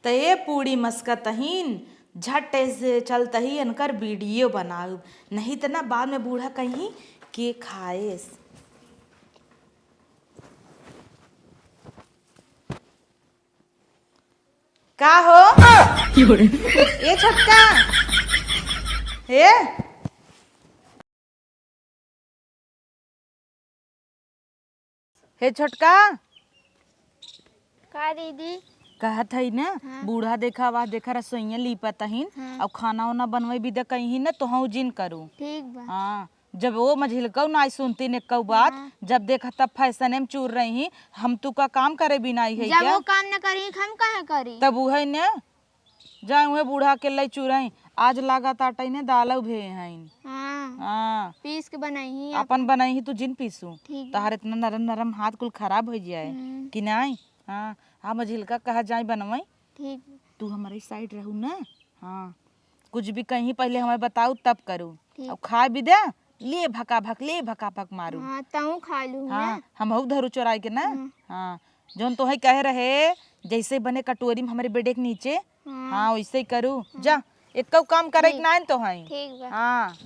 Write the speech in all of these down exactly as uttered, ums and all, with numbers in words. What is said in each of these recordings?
त ए पूड़ी मस्कतहीन, झट से चलतही इनकर वीडियो बनाउब, नहीं त ना बाद में बूढ़ा कहीं के खाएस। का हो? ए छोटका, ए? हे छोटका। का दीदी? कहत हई ना, हाँ। बूढ़ा देखा, आवाज देखा, रसोइया लीपत हईन, हाँ। अब खाना उना बनवे बिदा कहीं ना, तोहू जिन करू। ठीक बा। हाँ, जब वो मझिलकऊ ना सुनती ने कऊ बात, हाँ। जब देखा तब फैशन में चूर रही, हम तू का काम करे बिना आई है जब क्या? वो काम न करी, हम काहे करी? तब उहे ने, जाए उहे बूढ़ा के लई चुरई, आज लागत आटई ने दालऊ भे हईन। हाँ। हाँ। पीस के बनइही अपन अपन। बनइही, तू जिन पीसू। ठीक बा। तहार इतना नरम नरम हाथ कुल खराब होइ जाए हम्म। कि नाई? हाँ, हम झिलका कहा जाए बनवई। ठीक बा। तू हमरे साइड रहू ना। हाँ, कुछ भी कहीं पहले हमें बताऊ तब करू। ठीक। अब खाए भी दे, ले भका भक, ले भका भक मारू। हाँ, तहूँ खा लू हाँ, ना। हम हऊ धरू चोराई के ना। हम्म। हाँ, जौन तोहई कहे रहे, जैसे बने कटोरी में हमरे बेडे के नीचे, हाँ। हाँ, वैसे ही करू। हाँ। जा, एक्कऊ काम करे के ठीक। ना है तोहई। ठीक बा। हाँ,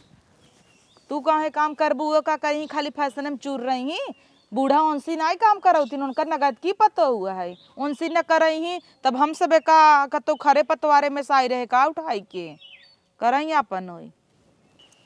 तू काहे काम करबू, वो का कहीं खाली फैशन में चूर रही ही। बूढ़ा उनसी नाई काम करौतिन, उनकर नगद की पतो हुआ है, उनसी न करई ही, तब हम सबे का कतौ खरे पतवारे में साई रहे का उठाई के। करई आपन होई।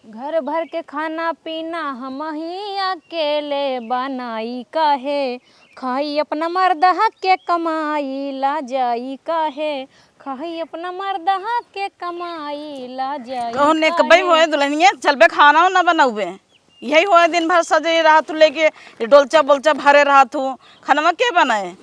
घर भर के खाना पीना हमही अकेले बनाई काहे, खाई अपना मर्दहा के कमाई ला जाई काहे, खाई अपना मर्दहा के कमाई ला जाई कहो ने काहे। कबई होए दुल्हनिया, चलबे खाना ना बनौबे, यही होए दिन भर सजे रहत हूँ लेके, ये डोलचा बोलचा भरे रहत हूँ, खानवा के बनाए?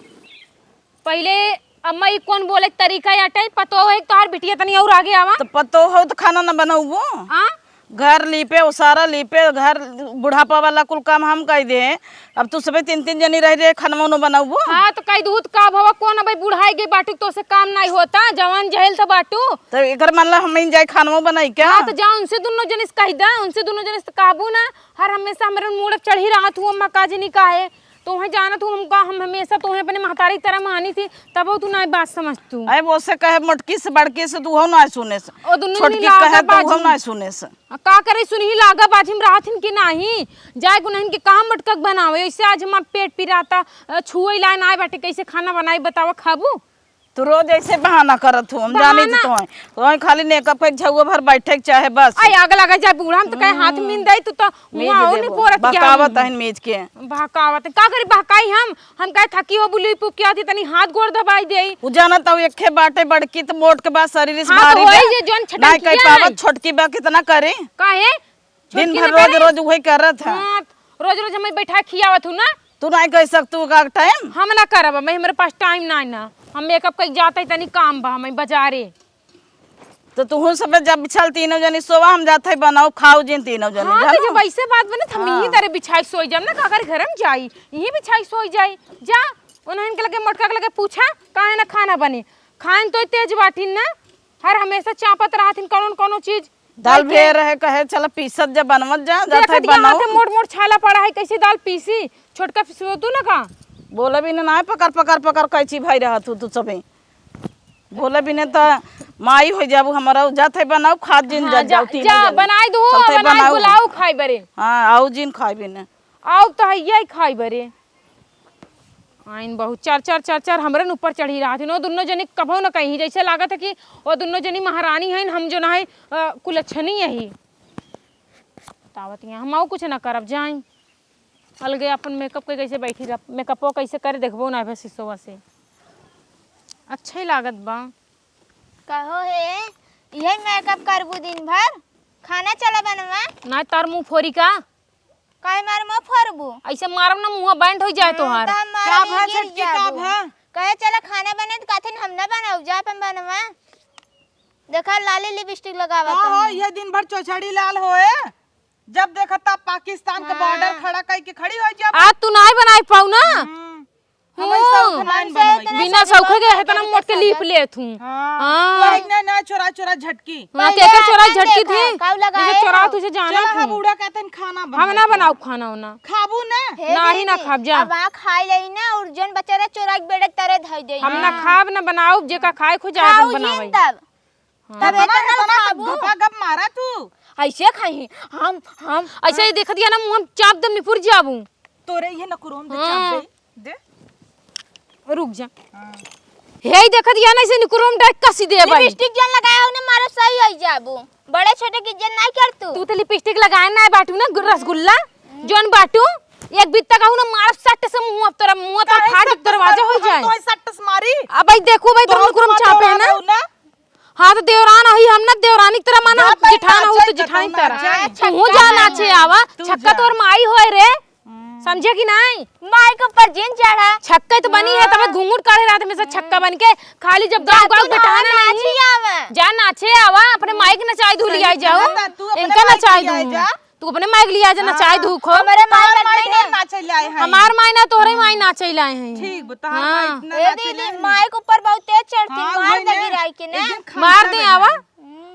पहिले अम्मा, ई कौन बोले के तरीका आटे? पतोह है तोहार बिटिया, तनी और आगे आवा। तो पतोह हो तो खाना न बनउबो? आ? घर लीपे, ओसारा लीपे, घर बुढ़ापा वाला कुल काम हम कइ दे। अब तू सबे तीन तीन जनी रह रे, खानवा न बनउबो? हाँ, तो कइ दूध का भवा, कौन अबे बुढ़ाई गई बाटू, तो से काम नहीं होता, जवान जहल तो बाटू। तो एकर मतलब हम ही जाए खानवा बनाई क्या? हाँ, तो जा उनसे दुनो जने से कहि दा, उनसे दुनो जने से कहबू ना, हर हमेशा हमरे मूड़ चढ़ी रहत हूँ, अम्मा का जनी काहे? तोहे जानत हूँ हम का, हम हमेशा तोहे अपने महतारी की तरह मानी थी, तबो तू नाई बात समझ तू। अरे वो से कहे मोटकी से बड़की से तू हो ना सुने से। ओ दुनो छोटकी जनी लागा कहे तो वो बाजी। ना सुने से। आ, का करे सुनही लागा बाजी में रहत हिन कि नाही? जाए गुनहिन के कहाँ मटकक बनावे, ऐसे आज हमार पेट पिराता, अ, छुए लाए ना आए बाटे, कैसे खाना बनाई बतावा खाबू? तू रोज ऐसे बहाना करत हो, हम जानी थी बहाना? तोहे, तोहे खाली मेकअप के झउआ भर बैठे के चाहे बस। आई आग लगा जाए बूढ़ा, हम तो कहे हाथ हम्म। मीन दे, तू तो मीज मुआ और देबो। नहीं पोरत क्या बहकावत हम्म। हन मीज के। बहकावत है। का करी बहकाई हम? हम कहे थकी हो बुली पुक क्या थी, तनी हाथ गोड़ दबाई दे। उ जानत हूँ एके बाटे बड़की तो मोट के बाद शरीर से हाँ, तो भारी वही बा। जे जौन छटन नहीं कह किया पावत है। छोटकी बा कितना करे। काहे? दिन छोटकी भर में रोज करे? रोज उहे करत है। हाँ, रोज रोज हमें बैठा खियावत हूँ ना। तू नहीं कह सकतू का टाइम? हम ना करब, मैं, हमरे पास टाइम ना है ना। हम मेकअप कइके जात है, तनी काम बा हमें बाजारे। तो तू सबे जब बिछल तीनों जनी सोवा, हम जात है बनाओ, खाओ जिन तीनों जनी, हाँ, तो जानू? जब ऐसे बात बने, तो हम हाँ। यही तरह बिछाई सोई जाब ना, काकर घर में जाई, यही बिछाई सोई जाई। जा, उन्हें के लगे मोटका के लगे पूछा, काहे ना खाना बने? खान तो तेज बाटिन ना, हर हमेशा चापत रहथिन कौनो न कौनो चीज। दाल बोल के भे रहे, कहे, "चल पीसत जा, बनवत जा, जात है देखत के बनाओ।" हाथे मोट मोट छाला पड़ा है, कैसे दाल पीसी? छोटका पिसुआ तू ना का? बोले भी ना, ना, पकड़, पकड़, पकड़, कैची भाई रहत हूँ तू सभी। बोले भी ना तो माई हो जाबू हमारा, जात है बनाओ, खात जिन हाँ, जा, जा, जाओ, तीनों जा, जने। बनाई दो, चलते बनाई बनाओ। बुलाओ खाई बरे। हाँ, आओ जिन खाई भी ना। आओ तो है यही खाई बरे। आइन बहुत चर चर चर चर हमरन ऊपर चढ़ी रहत हिन। ओ दुनो जने कभो न कहीं, जैसे लागत है कि ओ दुनो जनी महारानी हइन, हम जो ना है, अ, कुलच्छनी यही। तावत यहाँ हम आऊ कुछ ना करब, जाई। अलगे अपन मेकअप के कैसे बैठी रह, मेकअपो कैसे करे देखबो ना भे शीशोवा से। अच्छा ही लागत बा। कहो हे, यही मेकअप करबू दिन भर? खाना चला बनवा। ना तार मुंह फोरी का? काहे मार मुंह फोरबू? ऐसे मारब ना, मुंह बैंड हो जाए हाँ, तोहार। तो हम मारब, का भा गिर छोटकी, का जाबू। भा? कहे, "चला खाना बने," तो कहथिन, "हम ना बनाऊ, जा अपन बनवा।" देखा, लाली लिपस्टिक लगावा का हो, तनी। ये दिन भर चोचड़ी लाल होए, जब देखा तब पाकिस्तान के हाँ। बॉर्डर खड़ा कई के खड़ी हो जा। आज तू नाई बनाई पाऊ ना। हम्म। हमें शौक हूँ। ना हमसे बनवाई। इतना बिना शौक शौक के के है, इतना इतना मोट के लीप शौक। लेत हूँ। हाँ। हाँ। वही ना, ना, चोरा, चोरा झटकी। हाँ, पहले केकर चोरा अपन झटकी देखा, थी? काऊ लगाए जैसे चोरा हो। तुझे जाना चला, थी। हम बूढ़ा कहते हैं, खाना हम ना बनाई। बनाओ खाना उना। खाबू ना? हे नाही ना दीदी, खाब जा। अब वहाँ खाई लेई ना, और जौन बच्चा रहे चोरा के बेड़े तरे धई देई। हम ना हाँ। खाब ना बनाओ, जेका खाए खो जाए खाऊ अपन बनावे। जिन तब। हाँ। तब इतना, इतना इतना खाबू। गपा गप मारा तू। ऐसे खाई हम, हम ऐसे ही देखत गया ना, मुँह हम चाप दे निपुर जाबू। तोरे ये नकुरोम दे हाँ। चाप दे। दे। रुक जा। हाँ। हे ही देखत गया ना, ऐसे निकुरोम डाइक कसी दे भाई। लिपस्टिक जन लगाया हो ना, मारो सही हो जाबू। बड़े छोटे की इज्जत नहीं कर तू। तू तो लिपस्टिक लगाए ना बाटू ना, गु-, रसगुल्ला। जौन बाटू, एक बित्ता कहू ना, मारो सट से मुँह, अब तोरा मुँह तो काहे फाड़ सट से दरवाजा मारू? हो हम जाए। तो है सट से मारी। अब भाई देखो भाई, तो तुम हम निकुरोम तुम्हारे चापे हैं ना। ना। हाँ, तो देवरान अही, हम ना देवरानी की तरह माना, जा तई जेठान अहू नाचे, तो जेठानी की तरह। नाचे। तू जा नाचे आवा, तू छक्का जा। तोर माई होए रे, हम्म। समझे कि नाई? माई के ऊपर जिन चढ़ा। छक्का तो बनी है, तब हाँ। घूंघट काढ़े रात में से छक्का बन के, खाली जब जा गाँव गाँव तू बेटा नहा ना नाची नहीं। आवा। जा नाचे आवा, अपने माई के नचाई धू सही लिया जाओ, कहा था, तू अपने इनका माई के नचाई लिया धू। जा। तू अपने माई के लिया जा, नचाई हाँ। धू खो। हमारे माई तोहर माई नहीं ढेर ना। नाचे लाए हैं। हमार माई ना, तोहरे माई नाचे लाए हैं। ठीक बा, तोहर माई हाँ। इतना ए नाचे दीदी, लाए हैं। माई के ऊपर बहुत तेज चढ़ती, हाँ, मार वही दे ने। गिराई के ना। एक दिन खाना मार दे, खावे आवा। नहीं।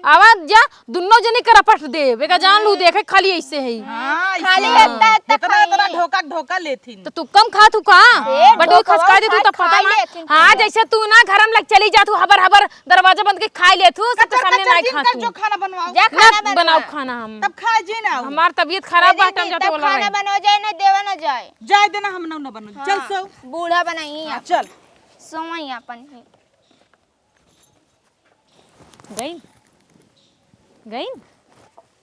आवा जा, दुन्नो जनी के रपट देब। एका जान लू, देखे खाली ऐसे है। हाँ, खाली ऐसे। इतना, इतना इतना, खाई। इतना ढोका, ढोका लेथिन। तो तू कम खा तू का? ए, बटुई ढोका खसका दे तू, खाई, तब पता खाई ना। लेथिन हाँ, खाई। जैसे तू ना घर में लग चली जा, तू हबर हबर दरवाजा बंद के खाई ले तू, सबके कच्चा सामने कच्चा नाई जिन खा कर तू। जो खाना बनवाओ। जा ना खाना बनवा। बनाओ खाना हम। तब खाए जी ना। हमार तबीयत खराब ए बाटे, हम दीदी, जाते तब बोला खाना रहे। बनवा जाए ना, देवा ना जाए। जाए देना, हम ना, ना बनो। हाँ। चल सो। बूढ़ा बनाई हाँ, आप। चल। सोई अपन ही। गइन? गइन?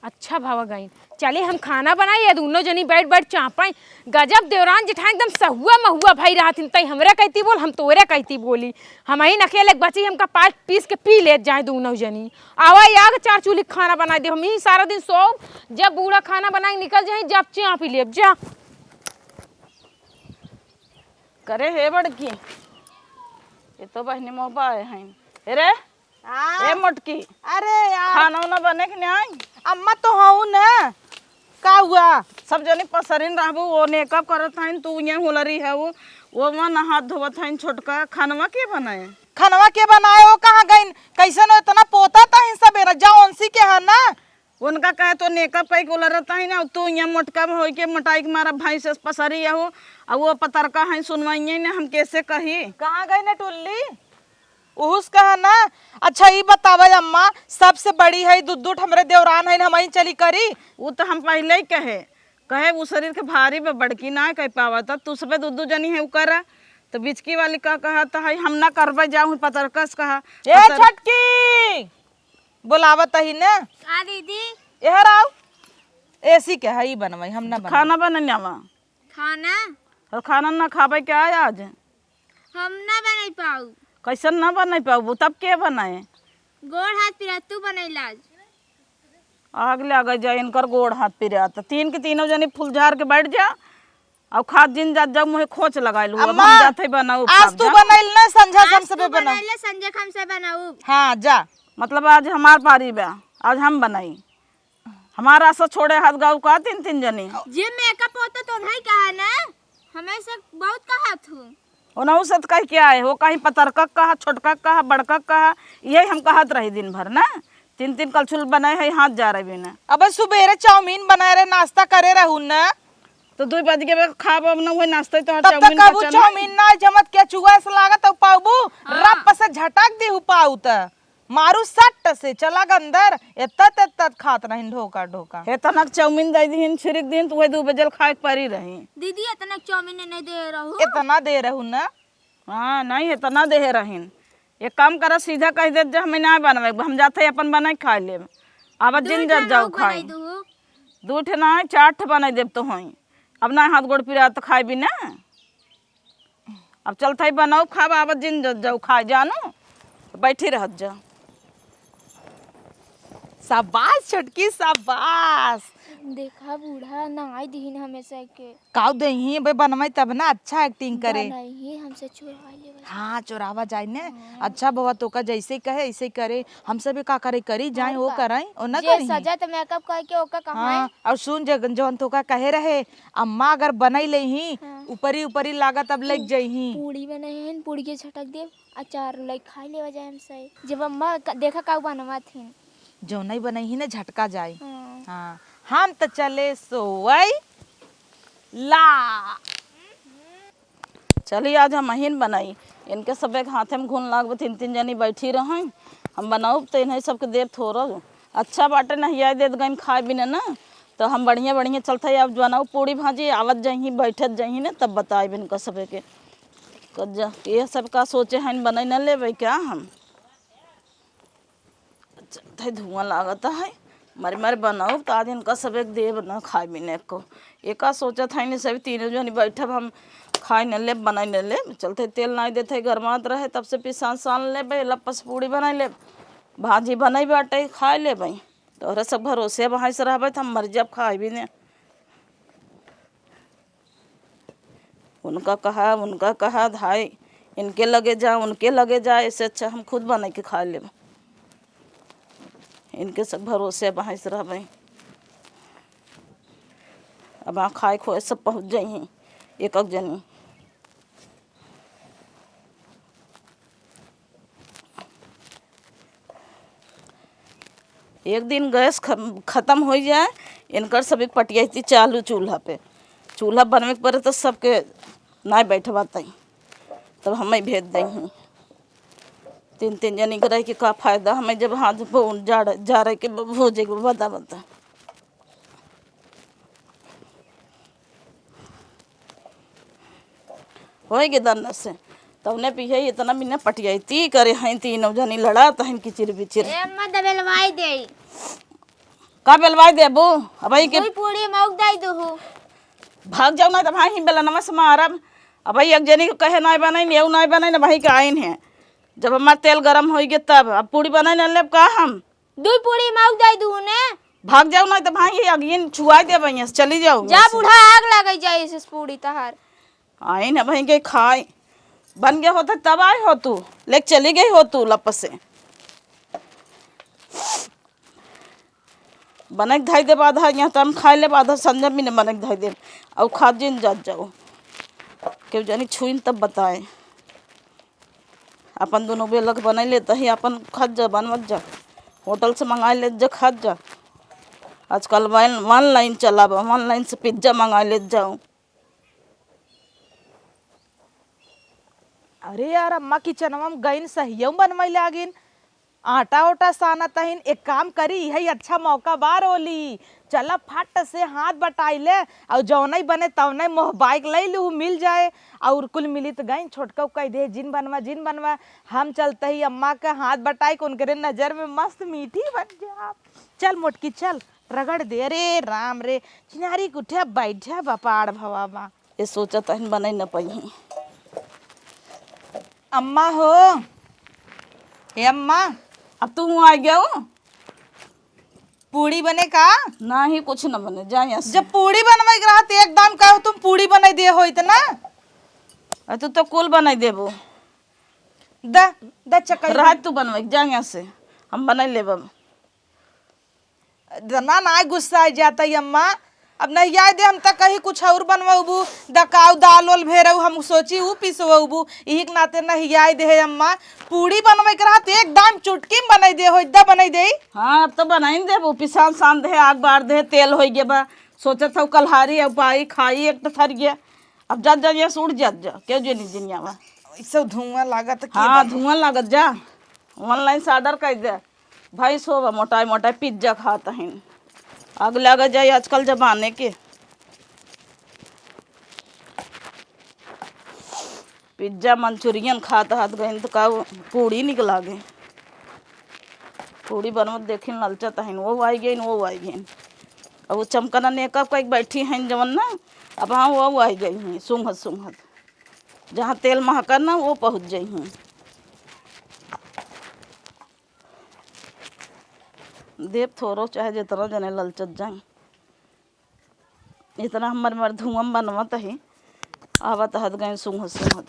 अच्छा भावा गइन। चले हम खाना बनाई, ये दुनो जनी बैठ बैठ चापाई। गजब देवरान जेठान एकदम सहुआ महुआ भाई रहथिन, तई हमरे कहती बोल, हम तोरे कहती बोली। हम ही अकेले बची, हमका पाट पीस के पी लेत जाए दुनो जनी। आवा याग चार चूल्ही खाना बनाई दे, हम ही सारा दिन सोब, जब बूढ़ा खाना बनाए निकल जाए, जब चाप ही लेब जा। करे हे बड़की, ये तो बहिनी मोबा आए हैं। ए रे, हाँ। ए मोटकी, अरे यार। खाना उना बने कि नहीं? अम्मा तो हऊ न, का हुआ? सब जनी पसरिन रहबू, वो मेकअप करत हईन, तू ये हुलरी है वो, वो मन हाथ धोवत हईन छोटका, खानवा के बनाए? खानवा के बनाए, वो कहाँ गईन? कैसन हो इतना पोता तहिन सबेरा, जा ओनसी के है ना? उनका कहे तो मेकअप कई के उलरत हईन ना, तू ये मोटका होई के मोटाई के मारा भैंस से पसरी हो, आ वो पतरका है सुनवाइए ने, हम कैसे कही? कहाँ गई ने टुल्ली? उहुस कहा ना। अच्छा, ई बतावा अम्मा, सबसे बड़ी है, दुद्दुट हमरे देवरान है, हम ही चली करी। उ तो हम पहले ही कहे, कहे उ शरीर के भारी बा, बड़की ना कह पावत, तू सबे दुद्दू जनी है उ करा। तो बिचकी वाली का कहा, तो है हम ना करबे, जाऊ पतरकस कहा। ए पतर- छोटकी, बोलावत ही ना। का दीदी? एहर आओ। एसी के है, ई बनवाई, हम ना बनवाई। खाना बनने आवा। खाना? और खाना ना खाबे क्या आज? हम ना बनाई पाऊ। कैसन ना बनाई पाऊ? तब के बनाए? गोड़ हाथ पिरात, तू बनैला आज। आग लगे जाए इनकर गोड़ हाथ पिरात। तीन के तीनों जनी फुलझार के बैठ जा। और खात जिन जात जाऊ, मुँहे खोच लगाए लू। अब अम्मा, हम जात है बनाऊ, आज खाब तू जा। बनैल ना, संझा आज हम सबे तू बनाऊ। बनैले, संझा हम से बनाऊ। हाँ, जा। मतलब आज हमार पारी बा, आज हम बनाई। हमारा से छोड़े हाथ गाऊ का तीन तीन जनी। जे मेकअप होता तो नहीं कहा ना, हमें से बहुत कहा तू। ओनहु से त कह के आए हो, कहीं पतरका कहा, छोटका कहा, बड़का कहा, यही हम कहत रही दिन भर ना। तीन तीन कलछुल बनाए है, हाथ जा रहे बिना। अबे सुबेरे चाउमीन बनाए रहे, नाश्ता करे रहू ना। तो दो बज के खाब, अब ना हुए नाश्ता, तो तब तक चाउमीन कहबू पचल चाउमीन नहीं। ना जमत, केचुआ से लागत, अब पाउबू, हाँ। रप से झटक दी हूँ पाऊ त। मारू सट से, चला ग अंदर, एतत एतत खात रहिन ढोका ढोका। हे तनक चाउमीन दे दिहिन, छिड़क दिहिन, तो वही दो बजल खाए के परी रही। दीदी, इतना चाउमीन नहीं दे रहू। इतना दे रहू ना? हाँ, नहीं, इतना दे रहिन। एक काम करा, सीधा कह देत जे हमें ना बनवे, हम जाते अपन बनाई खा लेब। अब दू जिन ठे जर जाऊ और बनाई खाई। दू। दू ठे ना, चार ठे बनाई देब तो होई। अब ना हाथ गोड़ पिरात खाई भी ना। अब चलत हई बनाऊ खाब, आब जिन ज-, जाऊ खाए जानू, बैठी रहत जा। शाबाश छोटकी, शाबाश। देखा बूढ़ा, ना आई दीहिन हमेशा के। काऊ देही बे, बनवाई तब ना अच्छा acting करे। बनई ही हमसे चोरावा लेवा जाए। हाँ, चोरावा जाए ने। हाँ। अच्छा बउआ, तोका जैसे कहे ऐसे करे, हमसे भी का करे करी जाए, और वो का? करई, और ना जे करी। सजा त makeup करके ओका कहाँ हाँ, है? और सुन जे, जौन तोका कहे रहे, अम्मा अगर बनई लेही, हाँ। ऊपरी ऊपरी लागत अब लग पू-, जइही। पूड़ी बनई है, पूड़ी के झटक देब, अचार लई खाई लेवा जाए हमसे। जब अम्मा क-, देखा काऊ बनवात हिन। जौनई बनई ही ना झटका जाए। हाँ। हाँ, हम त चले सोवई ला। चली आज हम अहिन बनई। इनके सबे के हाथे में घुन लागबे, तीन तीन जनी बैठी रहई। हम बनाउब त इन्हें सबके देब थोरो। अच्छा बाटे नहिया देत गइन खाए बिना ना। त हम बढ़िया बढ़िया चलत हई, अब बनाउब पूड़ी भाजी, आवत जइही, बैठत जइही ना, तब बताइब इनका सबे के। कज्जा, ये सब का सोचे हइन, बनई न लेबे क्या हम? अच्छा, धुआं लागत है। मारे मारे बनाउब त आज इनका सबे के देब ना खाए बिने को। एका सोचत है, नहीं सभी तीनों जनी बैठब, हम खाए न लेब, बनाई न लेब। चलते तेल नाई देत है, गरमात रहे, तब से पिसान सान लेबे, लपस पूड़ी बनाई लेब, भाजी बनाई बाटे, खाए लेबे। तोहरे सब भरोसे अब हंस रहबे त हम मर जाब खाए बिने। उनका कहा, उनका कहा, धाई, इनके लगे जा, उनके लगे जा, ऐसे अच्छा हम खुद बनाई के खा लेब। इनके सब भरोसे अब हंस रहबे। अब आ खाए खोए सब पहुँच जइहीं एक एक जनी। एक दिन गैस ख-, खतम होइ जाए, इनकर सब एक पटियाइती चालू चूल्हा पे। चूल्हा बनवे के परे त सबके नाय बैठवातई, तब हमें भेज देहीं। तीन तीन जनी के रह के का फायदा हमें, जब हाथ भो-, जा, जा रहे के भोजे के बता बता। होई गे दन्नत से। तउने पिहे इतना बिना पटियाइती करे हैं, तीनों जनी लड़त हैं किचिर बिचिर। ए अम्मा, द बेलवाई दे। का बेलवाई देबू? अबही के दुई पूड़ी मौक दे दुहु। भाग जाऊ ना, त भाई ही बेलनवा से मारब। अबही एक जनी के कहे नाय बनाइन, एऊ नाय बनाइन, अबही के आइन है। जब हमार तेल गरम होई गे तब। अब पूड़ी बनाइन लेब का हम? दुई पूड़ी मौक दे दुहु ने। भाग जाऊ ना, त भाई ही अगिन छुआई देब, यहाँ से चली जाऊ जा यहाँ से। बूढ़ा, आग लगे जाए इस पूड़ी तहार। आइन अबही के खाए। बन गया होता तब आए हो तू, लेके चली गई हो तू लप से। बनक धाई देब आधा, यहाँ त हम खाए लेब आधा, संजय भी ने बनक धाई देब। अउ खात जिन जात जाओ, केहू जानी छुइन तब बताए। अपन दुनो बेलक बनाई लेत ही, अपन खात जा, बनवत जा, होटल से मंगाई लेत जा, खात जा। आजकल वन-, online चला बा, online से पिज्जा मंगाई लेत जाओ। अरे यार, अम्मा किचनवा में गइन, सहियम बनवाई लागिन। आटा ओटा सानत हइन, एक काम करी, इहइ अच्छा मौका बा रोली, चला फट से हाथ बटाई ले, अउ जौनइ बने तौनइ मोहबाइक लइ लू, मिल जाए। अउर कुल मिलित गइन, छोटकउ कहि दे, "जिन बनवा, जिन बनवा।" हम चलत ही अम्मा क हाथ बटाई के उनकरे नजर में मस्त मीठी बन जा। चल मोटकी, चल, रगड़ दे। अरे राम रे, चिनारी के उठे बैठे बपाड़ भवा बा। ये सोचत हन बनइ न पइहीं। अम्मा हो, ए अम्मा, अब तू हुआँ आ गया हो? पूड़ी बने का? नाही, कुछ न बने, जा यहाँ से। जब पूड़ी बनवाई के रहत, एक दाम का तुम पूड़ी बनाई दिए होइत ना? अरे तू तो कुल बनाई देबो। द, द चकई रह बन- तू बनवाई, जा यहाँ से, हम बनाई लेब अब। इतना ना गुस्सा आ जाता है अम्मा। अब नहियाए दे, हम त कहीं कुछ और बनवबू, दकाऊ दाल ओल भेरऊ, हम सोची ऊ पिसवबू, इही के नाते नहियाए दे है अम्मा। पूड़ी बनवे के रहत एकदम चुटकी में बनाई दे हो, इद्दा बनाई दे। हाँ, अब तो बनाई न देबू, पिसान सान दे, आग बार दे, तेल होई गे बा, सोचत हऊ कलहारी अब पाई खाई एक तो थर गया। अब जात जा, यहाँ से उठ जात जा, क्यों जे नहीं जिनियावा। ऐसे धुआं लागत के हाँ, बा। धुआं लागत जा, online से order कर दे। भैंस होबा मोटाई मोटाई पिज्जा खात हइन। आग लग जाए आजकल जमाने के। पिज्जा मंचूरियन खात हाथ गइन त का वो पूड़ी निक लागे। पूड़ी बनवत देखिन ललचत हइन, वो आई गइन, वो आई गइन। अब वो चमकना मेकअप कइके बैठी हइन जवन ना, अब हाँ वो आई गई हैं सूंघत सूंघत। जहाँ तेल महकन ना वो पहुँच जइहीं। देब थोरो चाहे जितना जने ललचत जाई। इतना हमर मर धुआं बनवत ही, आवत हत गए सूंघत सूंघत।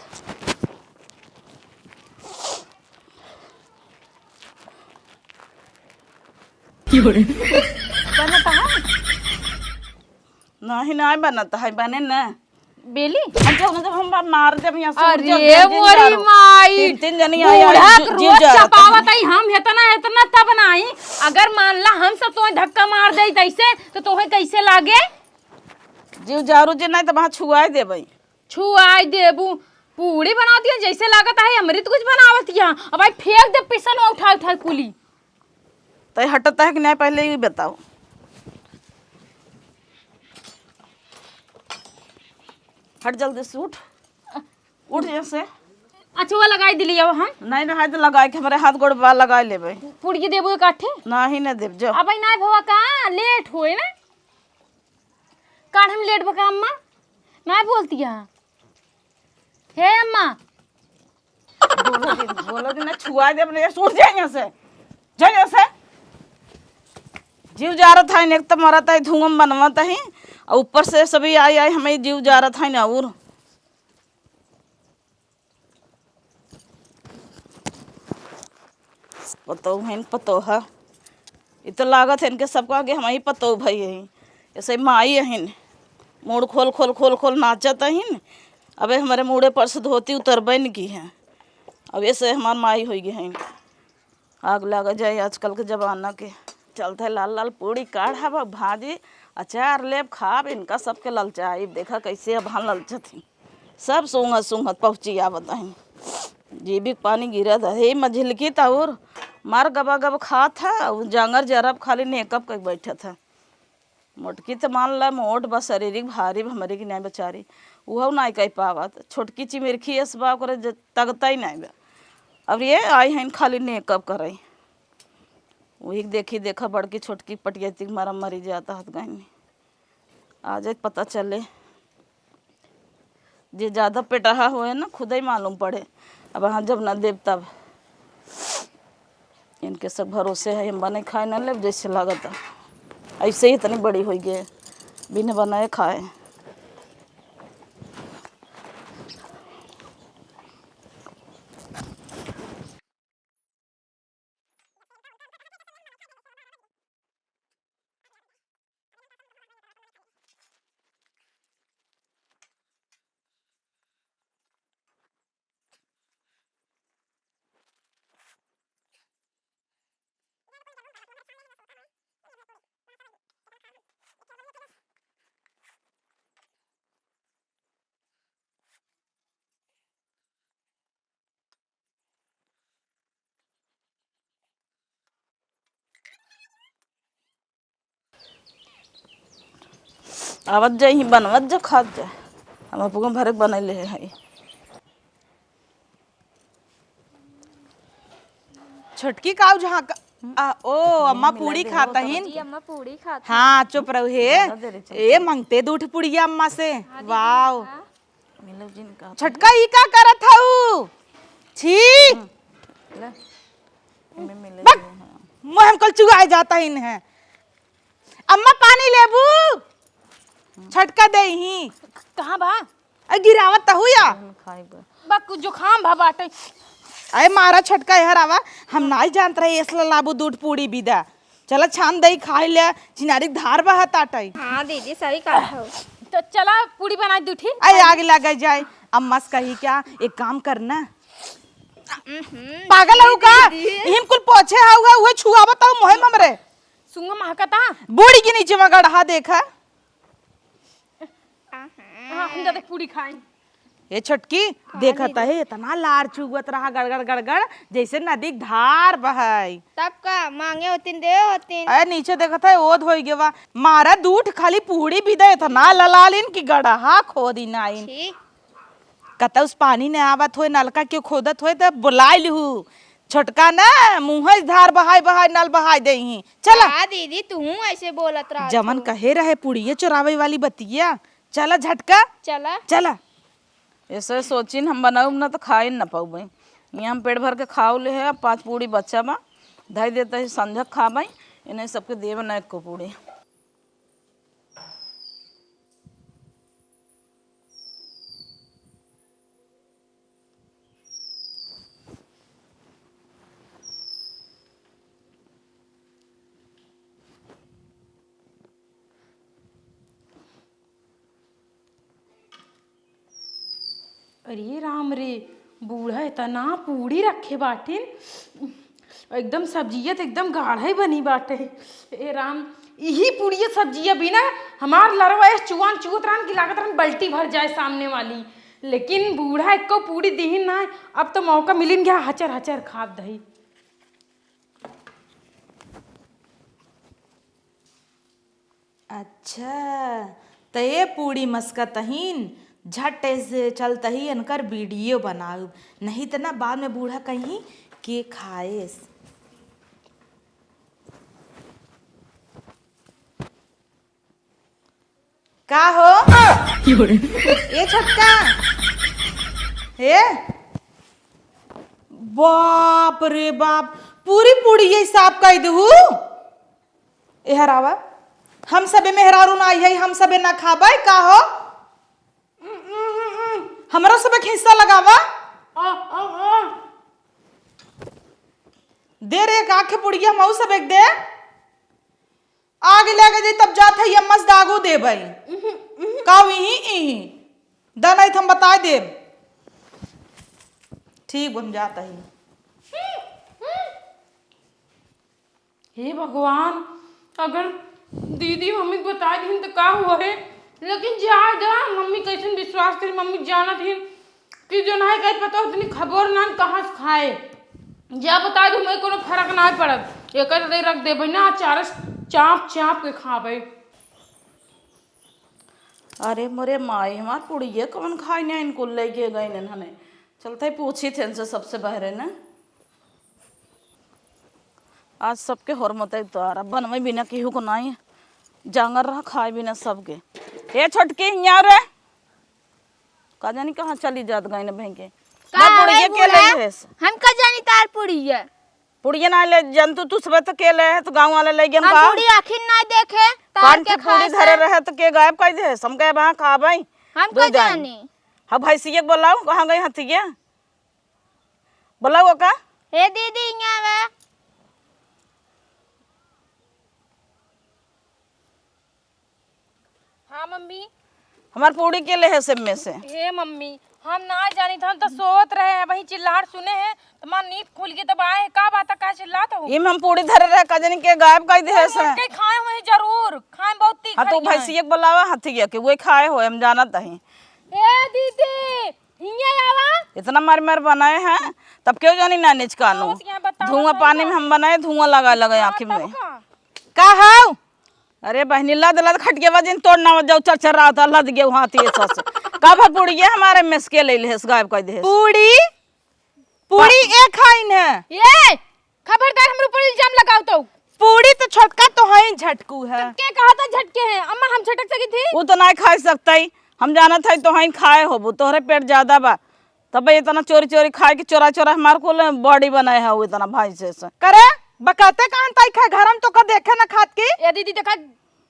बनत है? नहीं, नहीं बनत है, बने न। बेली? हम जब, जब हम मार देब यहाँ से, अरे जब, जब, जब मोरी जा रहो। माई, तीन, तीन जनी आई, आई, बूढ़ा जी, के जी रोज जा रहा था। चपावत आई, हम हेतना, हेतना तब ना आई। अगर मान ला हम सब तोहे धक्का मार दे तैसे, तो तोहे कैसे लागे? जीव जारू जे नहीं तो वहाँ छुआए देबै। छुआए देबू। पूड़ी बना दिया जैसे लागत है अमृत कुछ बनावत यहाँ। अब भाई फेंक दे पिसन उठा उठा कुली। तै हटत है कि नहीं पहले ये बताओ। हट जल्दी से उठ। उठ जैसे। अच्छा वो लगाई दिली अब हम। नहीं ना है तो लगाए के हमारे हाथ गोड़ बाल लगाए लेबै। पुड़िया देबू एक आठे? नहीं ना देब जो। अब नहीं भवा का लेट होए ना। काढ़े में लेट बका अम्मा, ना बोलती है। हे अम्मा। बोलो दिन, बोलो दिन, ना छुआ दे अपने, उठ जा यहाँ से, जा यहाँ से। जीव जारत है, एक तो मरत है, धुआं बनवत है, और ऊपर से सभी आई आई हमें जीव जारत है ना और। पतोह हइन, पतोह। इ तो लागत है इनके सबका आगे हमही पतोह भई हई। ऐसे माई हइन, मूड़ खोल, खोल, खोल, खोल नाचत हइन। अबे हमरे मूड़े पर से धोती उतरबे न की है। अब ऐसे हमार माई होई गई हइन। आग लाग जाए आजकल के जमाना के। चलत है लाल लाल पूड़ी काढ़ब, भाजी, अचार लेब, खाब, इनका सबके ललचाइब। देखा कैसे अब हम ललचत ही। सब सूंघत सूंघत पहुँची आवत हई। जीभी के पानी गिरत है। हे मझिलकी त और मार गबा गब खात है, और जांगर जरब खाली नेकअप कइ बैठत है। मोटकी त मान ला मोट बा, शारीरिक भारी बा, हमरे की नाई बेचारी, उहउ नाई कइ पावत। छोटकी चिमिरखी एस बा, ओकरे ज-, तगतइ नाई बा। अब ये आई हइन खाली नेकअप करइ, वही देखी देखा बड़की छोटकी पटियती के मारा मरी जाता हत गइनी। आ जाए पता चले। जे ज्यादा पेटहा होए ना, खुदे ही मालूम पड़े। अब अहाँ जब ना देब तब। इनके सब भरोसे है, हम बने खाए ना लेब, जैसे लागत है। ऐसे ही इतनी बड़ी होई गए, बिन बनाए खाए। आवत जाई ही, बनवत जा, खात जा। हम अपुआ भरे बनैले है। छोटकी काऊ जहाँ का, आ, ओ, अम्मा पूड़ी खात हिन। जी, अम्मा पूड़ी खात हाँ, चुप रहो हे। ज्यादा देर चुप ए, मंगते दूठ पुड़िया अम्मा से। हाँ, दीदी, वाओ। हाँ। मिलो जिनका। छोटका, ई का करत हऊ? छी। हम्म, ले। एमे मिले बक, दे, हाँ। मुँह हमको चुआए जाता ही नहीं। अम्मा, पानी लेबू? छोटका दे ही। कहाँ बा? अरे, गिरावत तहू या। हम खाइबे। बक, जुखाम भा बाटे। अरे, मारा छोटका, यहाँ आवा। हम नाई जानत रहे, इसला लाबू दूध पूड़ी बिदा। चला, छान दई, खाई ले। चिनारी धार बहत आटे। हाँ, दीदी, सही कहा हो। तो चला, पूड़ी बनाई दू ठी। अरे, आग लग जाए। अम्मा से कही क्या, एक काम करना। हम्म, पागल हऊ का? दीदी। इहिम कुल पोछे हऊ, उहे छुआवत हऊ मोहे हमरे। सुंग महकता। बूढ़ी के नीचे में गड़हा देखा। हाँ, हम जाते पूड़ी खाई। ए छोटकी, हाँ, देखत दीदी। है, इतना लार चुगत रहा, गड़गड़, गड़गड़, जैसे नदी के धार बहाई। तब का, मांगे होतिन, दे होतिन। अरे, नीचे देखत है, ओद होई गेवा। मारा दूठ खाली पूड़ी भी दे, इतना ललालिन कि गड़हा खोदी नाइन। छी। कतौ से पानी न आवत होए, नलका क्यों खोदत होए, त बोलाइ लिहू। छोटका न, मुँहे से धार बहाई बहाई नल बहाई देइहीं। चला। का दीदी, तुहूँ ऐसे बोलत रहत जमन हो। कहे रहे पुड़िये चोरावे वाली बतिया। चला झटका। चला। चला। ऐसे सोचिन हम बनाउब न त खाइन न पउबे। यहाँ हम पेट भर के खाउ ले है, अब पाँच पूड़ी बच्चा बा। धइ देते ही संझक खाबे, इन्हें सबके देबे न एको पूड़ी। अरे राम रे, बूढ़ा इतना पूड़ी रखे बाटिन, एकदम सब्जिया त एकदम गाढ़े बनी बाटे। ए राम, इही पूड़िया सब्जिया बिना हमार लरवा एस चुआन चुअत रहन कि लागत रहन बल्टी भर जाए सामने वाली। लेकिन बूढ़ा एको पूड़ी दिहिन ना, अब तो मौका मिलिन गया हचर हचर खात दही। अच्छा, त ये पूड़ी मस्कतहीन, झट से चलतही इनकर वीडियो बनाउब, नहीं त ना बाद में बूढ़ा कहीं के खाएस। का हो? ए छोटका, ए, बाप रे बाप, पूरी पूड़ी ये साफ कर दू। एहर आवा, हम सबे मेहरारू ना आई है, हम सबे ना खाबे का हो? हमरो सबे हिस्सा लगावा। दे रे, एक आखे पुड़िया हमहू सबे के दे। आगे लेके जाई तब जात है, अम्मा से दागो देबै। का इही इही। दा नहीं त हम बताए देब। ठीक, हम जात ही। हे भगवान, अगर दीदी मम्मी के बताए दीन त का हुआ है? लेकिन जाए दा, मम्मी कैसन विश्वास करी, मम्मी जानत ही कि जो नाहीं कही पता उतनी खबर ना कहाँ से खाए। जा बताए दू, हमें कोनो फर्क ना पड़त। एक दे रख देबै ना, अचार से चाप चाप के खाबै। अरे मोरे माई, हमार पुड़िया कौन खाए ना, इनको लेके गए ने हने। चलते पूछी थे इनसे सबसे बहरे ने। आज सबके होरमत है द्वारा, बनवे बिना केहू को नाई, जांगर रहा खाए बिना सबके। ए छोटकी, हियाँ रे, का जानी कहाँ चली जात गई न बहन के। का ना, पुड़िया रे के बूढ़ा? ले लेस? हम का जानी तार पुड़िया? पुड़िया ना ले, जंतु तू सबे तो के ले है, तो गाँव वाले ले गए हम का? पूड़ी आखिर ना देखे, तार कान के के पूड़ी खाए धरे से। रहे तो के गायब कर दे, हम कहे वहाँ खा भाई। हम दू का जान। जानी? हाँ, भैंसिया के बोलाओ, कहाँ गई हथिया? बोला वो का? ए दीदी, हियाँ आवा। हाँ मम्मी। हमार पूड़ी के ले है सब में से। हे मम्मी, हम ना जानी था, हम तो सोवत रहे हैं, वही चिल्लाहट सुने हैं, तो हमार नींद खुल गई, तब आए हैं, का बात है, का चिल्लात हो? इम हम पूड़ी धरे रहे, का जानी के गायब कर दे है से। के खाए हुए हैं जरूर, खाए बहुत तीखा हाँ, तो नहीं है। भैंसिया के बोलावा, हथिया के, वो खाए हो, हम जानत ही। ए दीदी, हियाँ आवा। इतना मार मार बनाए हैं, तब क्यों जानी ना निचकानो। बहुत यहाँ बताओ, धुआं बताओ पानी में ना। हम बनाए, धुआं लगा लगा हाँ, आँखी तब में। का? का हौ? अरे बहिनी, लद लद खटिया जिन तोड़ ना जाओ, चरचरात लद गयो हाथ ये सस। का भर पुड़िया हमारे में से के ले लेस, गायब कर देस। पूड़ी, पूड़ी पा- ए खाइन है। ये खबरदार हमरे ऊपर इल्जाम लगाओ तो। पूड़ी तो छोटका तो है ही झटकू है। तो के कहा था झटके हैं? अम्मा, हम झटक सकी थी? वो तो नहीं खा सकता ही। हम जानत है तो हैं खाए होबू, तोहरे पेट ज्यादा बा। तब इतना चोरी चोरी खाए के चोरा चोरा हमार कुल बॉडी बनाए है वो इतना भाई से, से। करे बकाते कहाँ ताई खाए घर हम तो का देखे ना खात की। ए दीदी देखा,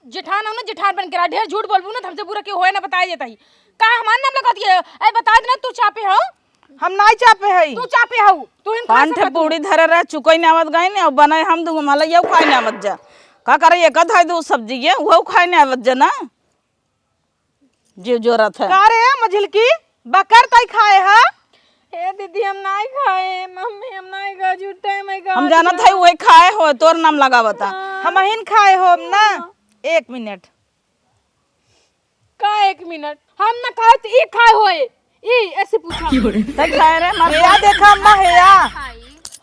जेठान हो ना, जेठान बन के रहा, ढेर झूठ बोलबू ना, तो हमसे बुरा केहू होए ना, बताए जाता ही। का हमार नाम लगाती है? ए, बता देना, तू चापे हो? हम नाई चापे हई। तू चापे हो? तू इन पाँच ठे पूड़ी धरे रहे, चुकई ना आवत गई ने, अब बनाए हम दूगो, मला ये खाए ना आवत जा। का करे, एक धाई दू सब्जी ये, वो खाए ना आवत जा ना। जीव जोरत है। का रे, मझिलकी, बकर ताई खाए हा? ए दीदी, हम नाई खाए, मम्मी, हम नाई खाए, झूठे में खाए हम जानत है, वही खाए हो, तोर नाम लगावता। हाँ। हम अहिन खाए हो ना। हाँ। एक मिनट। का एक मिनट? हम ना खाए तो ई खाए होए। ई ऐसे पूछा। तै खाए रे, मर हेया देखा अम्मा, हेया।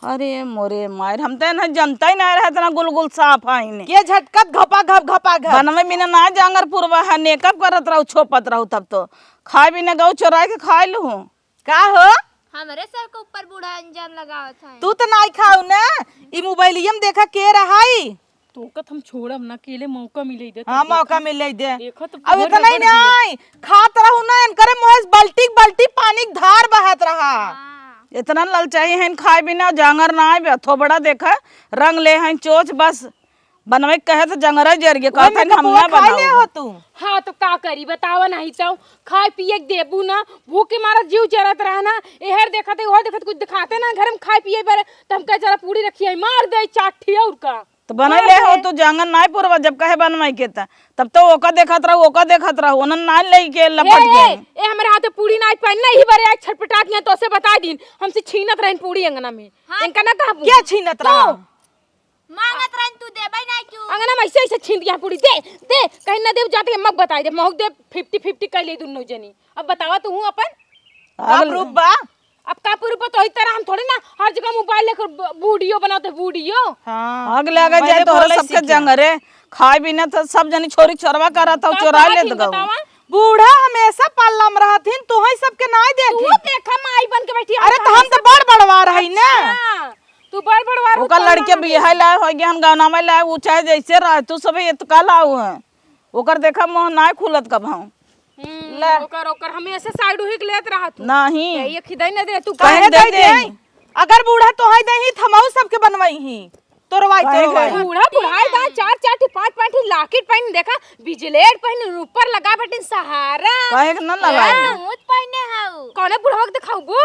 अरे मोरे मायर, हम तो ना जनता ही ना रहे इतना गुलगुल साफ है इन्हें। ये झटकत घपा घप, घपा घप। बनवे बिना ना जांगर पुरवा है, मेकअप करत रहू, छोपत रहू, तब तो खाए बिना गऊ चोराए के खाए लू। का हो? हमरे सर के ऊपर बूढ़ा इंजन लगावत है। तू तो नाई खाऊ ना, ई मोबाइलियम देखा के रहाई। तोका त हम छोड़ब ना, केले मौका मिले दे, हाँ, तब मौका देखा। मिले दे। देखा तो अब पूरा इतना ही रगड़ दिए। नहीं, खात रहू ना, इनकरे मुँह से बल्टी बल्टी पानी के धार बहत रहा। हाँ। इतना ललचाई हैं, खाए बिना जांगर ना आए, थोबड़ा देखा, रंग ले हैं चोच, बस बनवे के कहे तो जंगरा जर गए, ओए, कहत हैं, हम ना बनाऊ। हो तू। हाँ, तो का करी, बतावा नहीं तो, खाए पिए के देबू ना, भूख के मारा जीव जरत रहा ना, एहर देखत है, ओहर देखत, कुछ दिखाते ना घर में खाए पिए पर, तो हम कहे, "चला पूड़ी रखी है, मार दे चाठी और का।" तो बनाई ले हो, तू जांगर नाई पुरवा, जब कहे बनवाई के त, तब तो ओका देखत रहू, ओका देखत रहू, ओनन नाई लेके लपट गए। ए, हमरे हाथे पूड़ी नाई पहनना, यही बारे आज छटपटात गए, तो से बता दीन, हमसे छीनत रहन पूड़ी अंगना में। हाँ। इनका ना कहबू। क्या छीनत रहा? मांगत रहन, तू देबै नाई क्यों? अंगना में ऐसे, ऐसे छीन दिया पूड़ी, दे, दे, कहीं ना देब, जाते मग बताई दे, महूक दे, फिफ्टी फिफ्टी कर ले दुन्नो जनी। अब बतावा तू हूँ अपन। का proof बा? अब का proof बा? तो इस तरह हम थोड़ी ना हर जगह मोबाइल लेकर ब-, वीडियो बनाते, वीडियो। हाँ। आग लगा जाए तोहरा सबके जंगरे। खाए बिना तो सब जनी छोरी चोरवा करत हो, चोराई लेत गऊ। बूढ़ा हमेशा पल्ला में रहथिन, तोहई सबके नाई देखी। तू देखा माई बन के बैठी है, अरे तो हम तो बड़ बड़वार हई ना। अच्छा, तू बड़ बड़वार हो, ओकर लड़के बियाह लाए हो गए, हम गौना में लाए, उ चाहे जैसे रहे, तू सब एतका लाऊ है। ओकर देखा मुँह नाई खुलत कब हम। हम्म, ले। ओकर, ओकर हमेशा side उही के लेत रहा तू। नहीं। ये खिदाई न दे तू। काहे दे दे? अगर बूढ़ा तोहई देही, त हमहू सबके बनवाई ही। तोरवाई, तोरवाई। बूढ़ा, बुढ़ाई दा, चार, चार ठी, पाँच, पाँच ठी locket पहिन, देखा, बिजलेट पहिन, ऊपर लगा बटिन सहारा। काहे के न लगाई? हाँ। मुँह पहिने हाउ। कौने बुढ़वा के देखाऊ बू?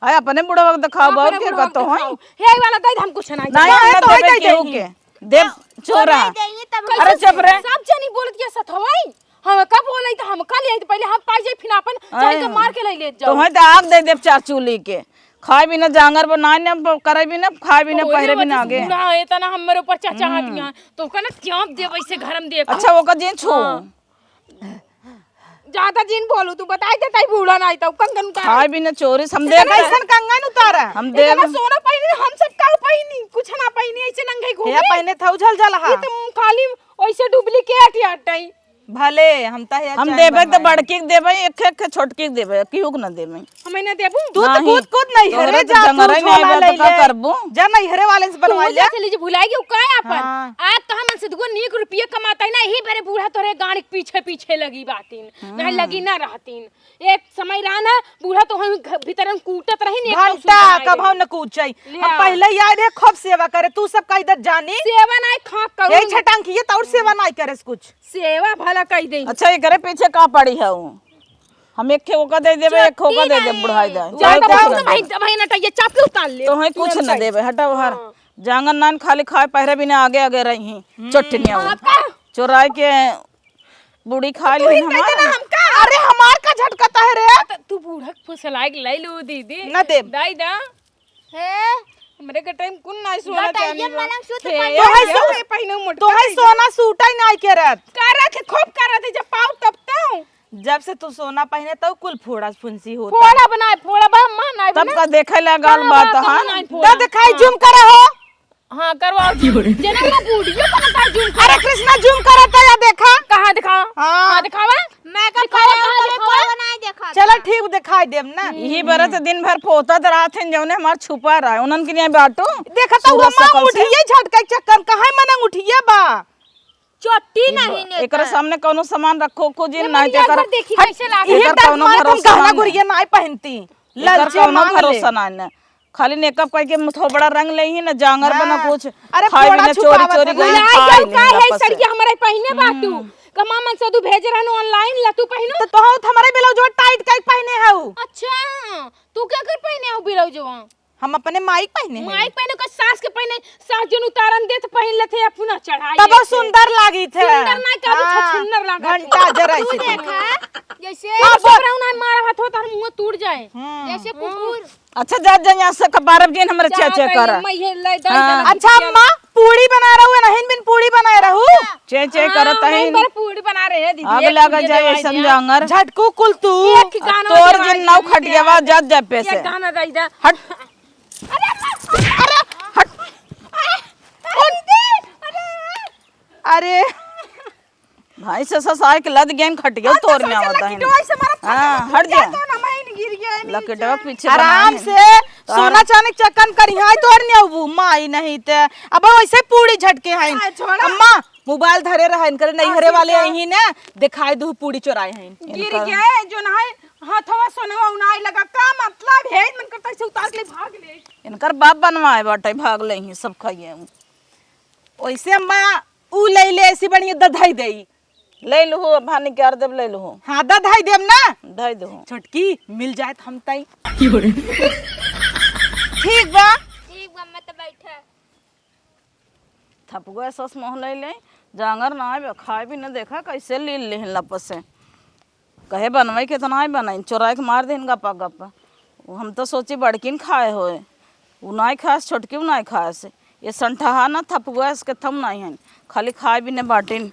अरे, अपने बुढ़वा के देखाऊ, और के कहतो है? हे, आई वाला दे, हम कुछ नहीं नहीं, हम ना देबे केहू के। देब चोरा। अरे, चुप रे। सब जनी बोलत के सथवाई। हम का बोलाई त हम का ले आई, त पहिले हम पाई जाई, फिर अपन चाही त मार के ले ले जाओ। तोहई त आग दे देब चार चूली के। खाए बिना जांगर बनाए न, प-, करे बिना, खाए बिना, पहिरे बिना आगे। बूढ़ा है, इतना हमरे ऊपर चाचा हाथ में, तो ओका ना चाप देब ऐसे घर में देख। अच्छा, ओका जिन छू। हाँ। ज्यादा जिन बोलू, तू बताई देता ही बूढ़ा नहीं तो कंगन उतार। खाए बिना चोरी से हम देख। कैसन कंगन उतारा? हम देख। इतना सोना पहिनी, हम सब का पहिनी, कुछ ना पहिनी, ऐसे नंगे घूमे। ये पहिने था उझल जल हा। ये तो खाली वैसे duplicate याटाई। भले, हम त है हम देबे त बड़की के देबे, एक, एक छोटकी के देबे, केहू के ना देबे। हमें ना देबू? तू तो कूद कूद नहीं हरे जा, तू झोला ले ले। का करबू? जा नहीं हरे वाले से बनवा ले। चली जी भुलाई गई, का अपन? हाँ। आज तो हम से दुगो नीक रुपये कमाता है ना, यही बेरे बूढ़ा तोरे गाड़ी के पीछे पीछे लगी बातिन, नहीं लगी ना रहतीन। एक समय रहा ना, बूढ़ा तो हम घ-, भीतर में कूटत रही ने, घंटा कबहू न कूचई। हम पहिले ही आए रहे खूब सेवा करे, तू सब का इधर जानी। सेवा नहीं खा करू। यही छटांग की ये तो और सेवा नहीं करे कुछ। सेवा भला कई देई। अच्छा, एकरे पीछे का पड़ी है वो? हम एक ठे ओका दे देबे, एक ठे ओका दे देबे, बुढ़ाई जाए। जा तो भाई, भाई ना, ये चाप के उतार ले। तोहई कुछ न देबे, हटा बाहर। हाँ। जांगर नान खाली खाए, पहिरे बिना आगे आगे रही। हम्म। चोट्टनिया वो। चोराई के बूढ़ी खा ली हमार। अरे हमार का झटकता है रे? त-, तू बूढ़ा फुसलाए के लाई लू दीदी। ना देब। दाई दा। हे। हमरे के टाइम कुन नाई सोना चांदी बा। मलंग सूत्र हे, पहिने तोहई सो-, पहिने मोटका तोहई सोना सूटा ही नाई करत। करत है, खूब करत है, जब पाऊ तब तो। जब से तू सोना पहिने तब कुल फोड़ा फुंसी होता। फोड़ा बनाए, फोड़ा बा, माँ नाई तब बना। का देखे ला गाल बात, हाँ? दा दिखाई, zoom करा हो। हाँ, करवाओ जी। जना वो वीडियो बनाता है, zoom करा। अरे कृष्णा, zoom करा तो या देखा। कहाँ दिखावा? हाँ। हाँ, दिखावा। मैं का दिखावा, कहाँ दिखावा? चलो ठीक, दिखाई देम ना। यही बरत दिन भर पोतत रहत हैं, जौने हमार छुपा रहा है, उन्हन के लिए बाटू। देखा तो वो माँ उठिए झटका चक्कर, कहाँ मनंग उठिए बा? चोटी नहीं नेता। एकरा सामने कौनो सामान रखो को जिन नहीं तो एकर, देखी कैसे लागे। एकर कौनो भरोसा नहीं। गुरिया नहीं पहनती। ललचे मांग ले। भरोसा नहीं। खाली मेकअप करके मुथोबड़ा रंग ले ही ना, जांगर बना कुछ। अरे खाए बिना चोरी चोरी गई, खाए बिना का है। सड़िया हमारे पहिने बाटू। कमा मन से तू भेज रहन online, ला तू पहिनो। तो तोहू तो हमारे ब्लाउज टाइट काहे पहने हऊ? अच्छा, तू क्या कर पहने हऊ ब्लाउजवा? हम अपने माइक पहने हैं। माइक पहने का, सास के पहने, सास जन उतारन दे तो पहन लेते हैं, अपना चढ़ाई तब लेते। सुंदर लागी थे। सुंदर ना, का हाँ, छछुंदर लागा थे। घंटा जरा तू ऐसे देखा, जैसे हाँ, सब बोल। राउंड मारा हाथ होता, हम मुंह टूट जाए। हम्म। जैसे कुकुर। अच्छा, जा, जा, यहाँ से कपारब जिन हमरे जा, चेचे जा, कर। मैं ये ले, जा, हाँ। जा, अच्छा, जा। अम्मा, पूड़ी बना रहू, नहीं बिन पूड़ी बनाए रहू। चे, चे हाँ, करत मैं हईन। बड़ पूड़ी बना रहे हैं, दीदी, आग एक लगा पूड़ी जाए दे ऐसन दीजिए। जांगर। झटकू कुल तू। एक गाना तोर दे जिन नाव दीजिए। खटियावा जात जाए पैसे। एक गाना दे दे। हट। अरे, अरे, हट। अरे, दीदी, अरे। अरे। भाई से ससाय के लद गेन खटिया तोर में आवत है। हाँ, हट जा। तो ना मैं गिर गया है नीचे। लकटवा पीछे आराम से सोना चांदी के चक्कन करी, हाँ, तोर में आऊ माई नहीं ते। अब वैसे पूड़ी झटके हैं। आ, छोड़ा। अम्मा, मोबाइल धरे रहा इनकर, नैहरे वाले यही ने दिखाई दू पूड़ी चोराए हैं। गिर गए, जो ना है, हथवा सोनवा उनाई लगा, का मतलब है? मन करता है, से उतार के ले भाग ले। इनकर बाप बनवाए बाटे, भाग ले ही, सब खाइए। वैसे अम्मा, ऊ ले ले, ऐसी बढ़िया दधाई देई। ले लूहो, भानी के आर देब, ले लूहो। हाँ, दधाई देब ना। दधाई दो। छोटकी, मिल जाए तो हम तई। ठीक बा। ठीक बा, मैं तो बैठा। थपगो ऐसा मोह ले ले, जांगर ना आवे, खाए भी न देखा, कैसे लील लेहन लप से। कहे बनवाई के तो ना बनाई, चोराए के मार देहन गपा गप। हम तो सोची बड़किन खाए होए, उ नाई खास, छोटकी उ नाई खास। ये संठहा ना थपगो ऐस के थम नाई हन, खाली खाए भी न बाटिन।